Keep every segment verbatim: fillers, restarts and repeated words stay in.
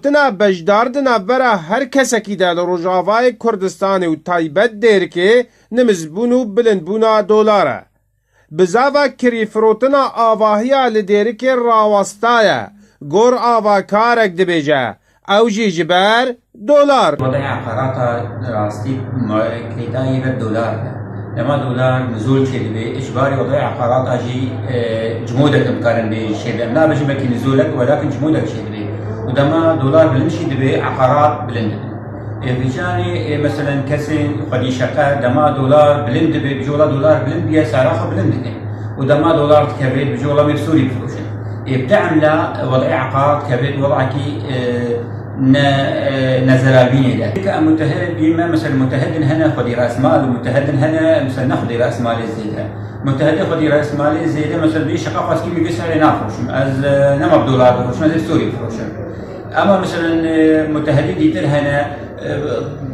Tina beşdar di navbera her kesekî de li Rojavayê Kurdistanê û taybet Dêrikê nimizbûn û bilindbûna dolar e. Bizava kirîfirotina avahiya li Dêrikê rawestaye, gor avakarek dibêje, ew jî ji ber dolar. Wada eqarata rastî ma-, krêdayî ve dolar e. Dema dolar nizol çêdibe, îcbarî wada eqarata jî, e, cimodek em karin bê çêbe. Em nabêjin belkî nizolek, welakin cimodek çêdibe. Û dema dolar bilind jî dibe, eqarat bilind dibe. Ê, vîcanê, ê, meselen, kesên xwedî şeqe, dema dolar bilind dibe, bijî wela dolar bilind biye, sara xwe bilind dike. Û dema dolar dikeve, bijî wela me bi Sûrî bifroşin. Ê, bi te emla, e, wed'ê eqarat dikeve, wed'ekî, e, ne, e, nezerabînê de. Dike em mutehid bîme, meselen, mutehidin hene xwedî resmal, mutehidin hene, meselen, ne xwedî resmalê zêde. Mutehidê xwedî resmalê zêde, meselen, bî şeqa xweskî min vê serê nafroşim. Ez, e, nema bi dolar bifroşim, ez ê bi Sûrî bifroşim. Ama, meselen, e, mutehedî dîtir hene, e,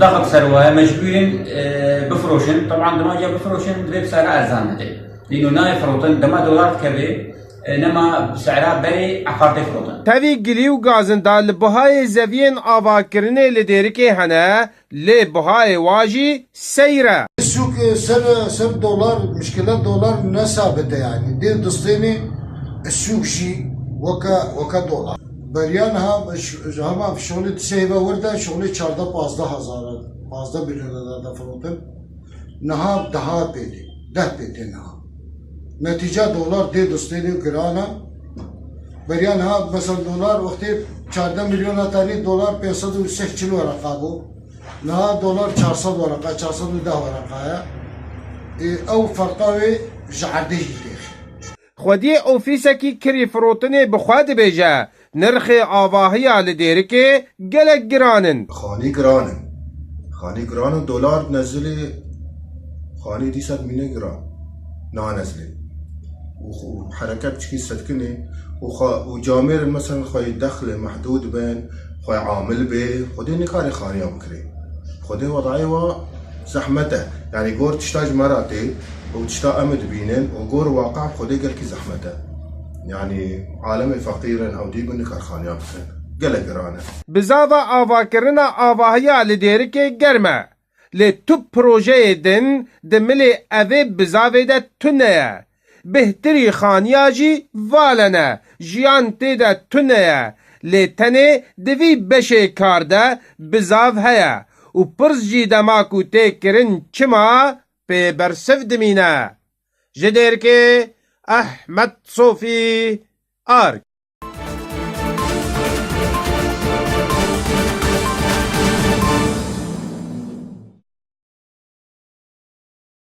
daxit ser waye, mecbûr in, e, bifroşin. Teban dema ya bifroşin, divê bi sera erzan bide. Lîno nayê firotin, dema dolar dikeve, e, nema bi sera berê eqar tê firotin. Tevî gilî û gazinda li bihayê zeviyên avakirinê li Dêrikê hene, lê bihayê wa jî seyr e. Sûk, e, ser, ser dolar, mişkile dolar ne sabit e yani. Dê distênê sûk jî weke, weke dolar. Beriya niha ş-, ş-, hema şolê di sê hêve wir de şolê çardeh pazdeh hezar e, pazdeh milyon e de firotin. Niha deha pê tê, deh pê tê niha. Netîce dolar dê distênê giran e. Beriya niha mesela dolar wextê çardeh milyon e tenê dolar pênc sed û seh çil wereqa bû. Niha dolar çar sed wereqa, çar sed û deh wereqa ye. Ê, ew ferqa wê ji erdê jî têxî. Xwediyê ofîsekî kirîfirotinê bi xwe dibêje, nirxê avahiya li Dêrikê gelek giran in. Xanî giran in. Xanî giran in, dolar nezilê xanî dîsa dimîne giran. Nanezilê. Û, û hereket çikî setkinê û xwe, û camêrin, meselen, xwe dexlê mehdûd bin, xwe amil bê, Xwedê nikarê xaniya bikirê. Xwedê wedayê wa zehmet e. Yani gor tişta ji me re tê û tişta em ê dibînin û gor waqe Xwedê gelkî zehmet e. Yani alemê feqîr in, ew dî bin nikar xaniya bikin. Gelek giran e. Bizava avakirina avahiya li Dêrikê germ e. Lê tu projeyê din di milê evê bizavê de tune ye. Bêhtirî xaniya jî valene, jiyan tê de tune ye. Lê tenê di vî beşê kar de bizav heye û pirs jî dema ku tê kirin çima pê bersiv dimîne. Ji Dêrikê Ehmed Sofî, Ark.